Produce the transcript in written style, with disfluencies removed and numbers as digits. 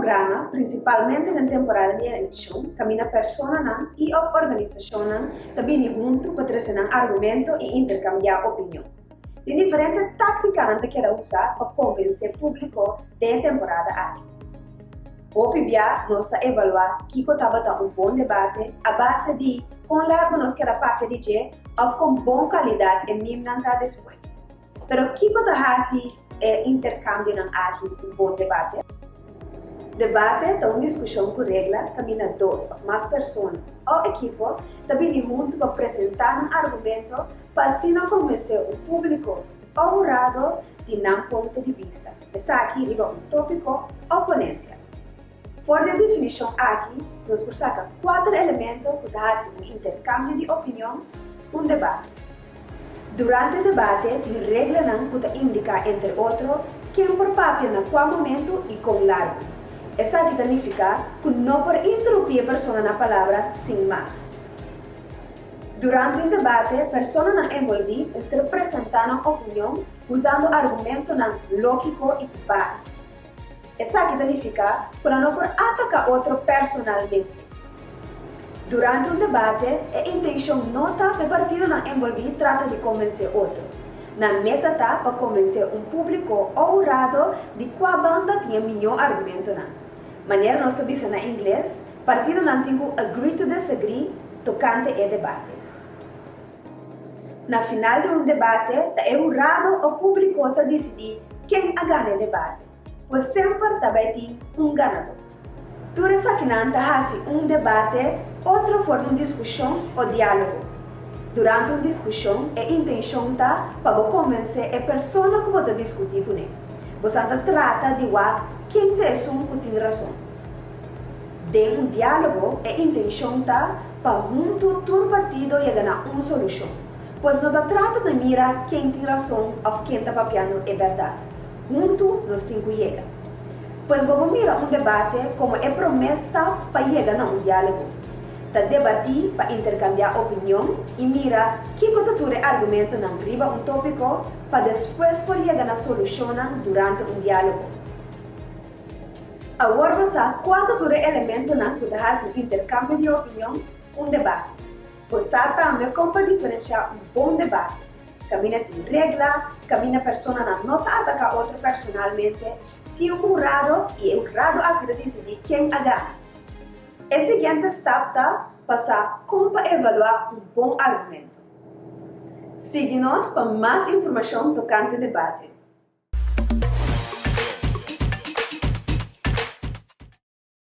programa, prinsipalmente den temporada di elekshon, kaminda personanan i òf organisashonnan ta bini huntu pa trese nan argumento i interkambiá opinion. Tin diferente táktikanan ta keda usá pa konvensé públiko den e temporada aki. Hopi bia nos ta evaluá kiko tabata un bon debate a base di kon largu nos keda papia di dje òf kon bon kalidat e mimnan ta despues. Pero kiko ta hasi e interkambionan aki un bon debate? Debate ta un diskushon ku regla kaminda dos òf mas persona o ekipo ta bini huntu pa presentá nan argumento pa asina konvensé un públiko o hurado di nan punto di bista, esaki riba un tópiko o ponensia. For di e definishon aki nos por saka kuater elemento ku ta hasi un interkambio di opinion un debate. Durante e debate tin reglanan ku ta indiká entre otro ken por papia na kua momentu i kon largu. Esaki ta nifiká ku no por interupí e persona na palabra sin mas. Durante un debate personanan envolví mester presentá nan opinion usando argumentonan lógiko i ku base. Esaki ta nifiká ku nan no por ataká otro personalmente. Durante un debate, e intenshon no ta pa e partidonan envolví trata di konvensé otro. Nan meta ta pa konvensé un públiko o hurado di kua banda tin e mihó argumentonan. Manera nos ta bisa na ingles, partidonan tin ku agree to disagree tokante e debate. Na final di un debate, ta e hurado o públiko ta disidí ken a gana e debate. Pues semper ta bai tin un ganadó. Tur esakinan ta hasi un debate otro for di un diskushon o diálogo. Durante un diskushon e intenshon ta pa bo konvensé e persona ku bo ta diskutí kuné. Bosan ta trata di wak ken ta esun ku tin rason. Den un diálogo e intenshon ta pa huntu tur partido yega na un solushon. Pues no ta trata di mira ken tin rason òf ken ta papiando e bèrdat. Huntu nos tin ku yega. Pues bo por mira un debate komo e promé stap pa yega na un diálogo. Ta debatí pa interkambiá opinion i mira kiko ta tur e argumentonan riba un tópiko pa despues por yega na solushonnan durante un diálogo. Awor bo sa kua ta tur e elementonan ku ta hasi un interkambio di opinion un debate. Bo sa tambe kon pa diferensiá un bon debate. Kaminda tin regla, kaminda personanan no ta ataká otro personalmente, tin un hurado i e hurado aki ta disidí ken a gana. E siguiente stap ta pa sa kon pa evaluá un bon argumento. Sigui nos pa mas informashon tokante debate.